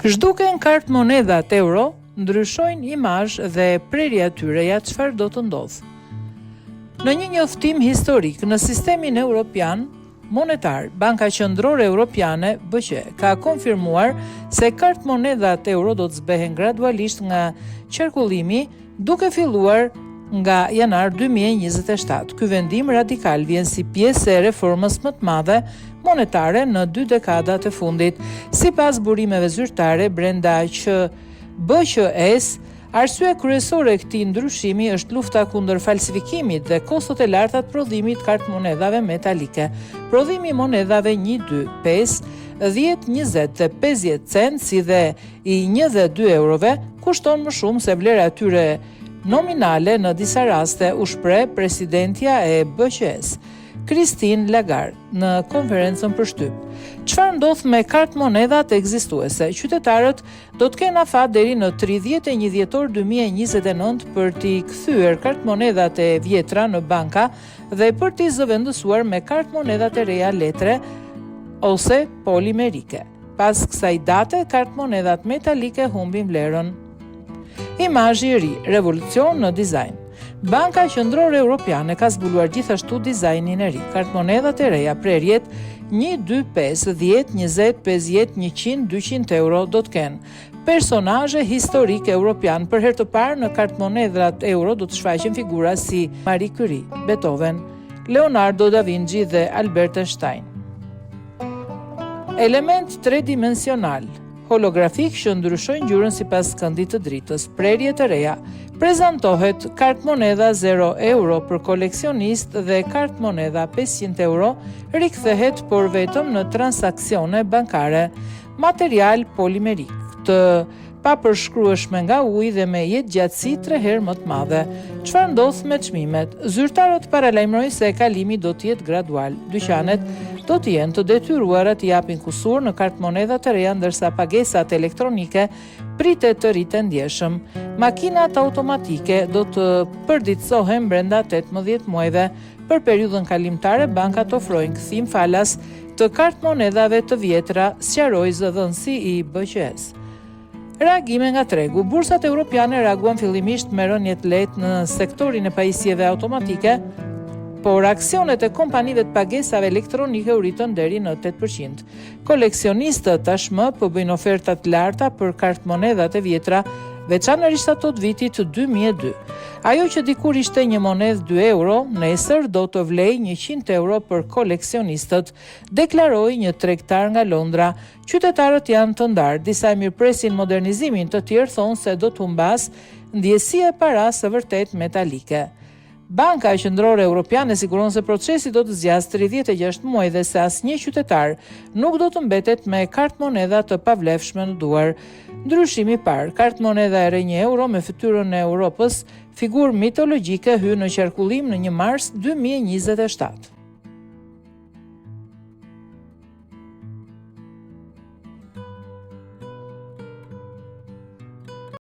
Zhduken kartëmonedhat euro, ndryshojnë imazh dhe prerja e tyre ja çfarë do të ndodhë. Në një njoftim historik në sistemin europian monetar, Banka Qendrore Europiane, BQE, ka konfirmuar se kartëmonedhat euro do të zbehen gradualisht nga qarkullimi Duke filluar nga janar 2027, ky vendim radikal vjen si pjesë e reformës më të madhe monetare në dy dekadat e fundit. Sipas burimeve zyrtare brenda që BQE-së, arsyeja kryesore e këtij ndryshimi është lufta kundër falsifikimit dhe kostot e larta të prodhimit të kartëmonedhave metalike. Prodhimi i monedhave 1, 2, 5, 10, 20 dhe 50 cent si dhe i një dhe dy eurove kushton më shumë se vlera e tyre nominale në disa raste, u shpreh presidentja e BQE-së, Christine Lagarde, në konferencën për shtyp. Çfarë ndodh me kartëmonedhat ekzistuese? Qytetarët do të kenë afat deri në 31 dhjetor 2029 për t'i kthyer kartëmonedhat e vjetra në banka dhe për t'i zëvendësuar me kartëmonedhat e reja letre ose polimerike. Pas kësaj date, kartëmonedhat metalike humbin vlerën. Imazhi i ri, revolucion në dizajn. Banka Qendrore Europiane ka zbuluar gjithashtu dizajnin e ri. Kartëmonedhat e reja prerjet 1, 2, 5, 10, 20, 50, 100, 200 euro do të kenë personazhe historikë europianë. Për herë të parë në kartëmonedhat euro do të shfaqen figura si Marie Curie, Beethoven, Leonardo da Vinci dhe Albert Einstein. Element tredimensional, holografik që ndryshojnë ngjyrën sipas këndit të dritës, prerje të reja. Prezantohet kartëmonedha 0 euro për koleksionistë dhe kartëmonedha 500 euro rikthehet por vetëm në transaksione bankare. Material polimerik të papërshkrueshme nga uji dhe me jetëgjatësi tre herë më të madhe. Çfarë ndodh me çmimet? Zyrtarët paralajmërojnë se kalimi do të jetë gradual. Dyqanet do të jenë të detyruara të japin kusur në kartëmonedha të reja ndërsa pagesat elektronike pritet të rriten ndjeshëm. Makinat automatike do të përditësohen brenda 18 muajve. Për periudhën kalimtare bankat ofrojnë kthim falas të kartëmonedhave të vjetra, sqaroi zëdhënësi i BQE-së. Reagime nga tregu. Bursat europiane reaguan fillimisht me rënie të lehtë në sektorin e pajisjeve automatike, por aksionet e kompanive të pagesave elektronike u rritën deri në 8%. Koleksionistët tashmë po bëjnë oferta të larta për kartëmonedhat e vjetra, veçanërisht ato të vitit 2002. Ajo që dikur ishte një monedhë 2 euro, nesër do të vlejë 100 euro për koleksionistët, deklaroi një tregtar nga Londra. Qytetarët janë të ndarë, disa e mirëpresin modernizimin, të tjerë thonë se do të humbasë ndjesia e parasë së vërtetë metalike. Banka Qendrore Europiane siguron se procesi do të zgjasë 36 muaj dhe se asnjë qytetar nuk do të mbetet me kartëmonedha të pavlefshme në duar. Ndryshimi i parë, kartëmonedha e re 1 euro me fytyrën e Europës, figurë mitologjike hyn në qarkullim në 1 mars 2027.